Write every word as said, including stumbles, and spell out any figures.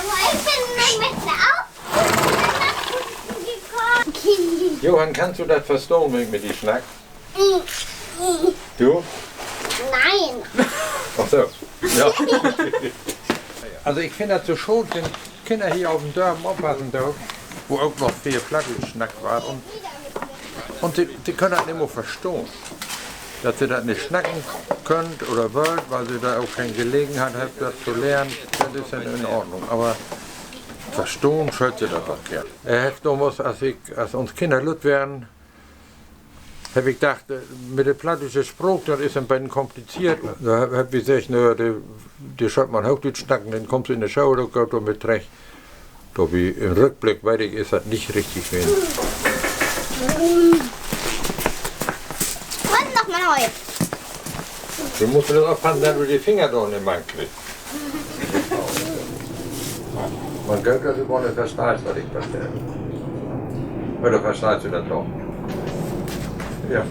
Ik bün mit de Augen. Johann, kannst du dat verstahn, wenn ik mit di snack? Du? Nee. Ach so. Ja. Also, ik finn dat so schaad, wenn Kinner hier op 'n Dörp opwassen doot, wo ok noch veel Plattdüütsch snackt warrt. Un, un de, de köönt dat nich mal verstahn. Dat se dat nich snacken köönt oder wüllt, wiel se dor ok keen Gelegenheit hebbt, dat to lehren, dat is in, in Ordnung. Aver verstahn schüllt se dat doch geern. He hett domals, as ik, as uns Kinner lütt weren, heff ik dacht, äh, mit de plattdüütsche Spraak, dat is en beten kompliziert. Dor hebb, hebb wi seggt, na, de, de schüllt man Hoochdüütsch snacken, denn kummst in de School ok goot dormit trecht. Dorbi, in Rückblick weet ik, is dat nich richtig ween. Un noch mal neu. Du musst blots oppassen, dat du de Finger dor nich mank kriggst. Man goot, dat du gor nich versteihst, wat ik vertell. Oder versteihst du dat doch? Ja.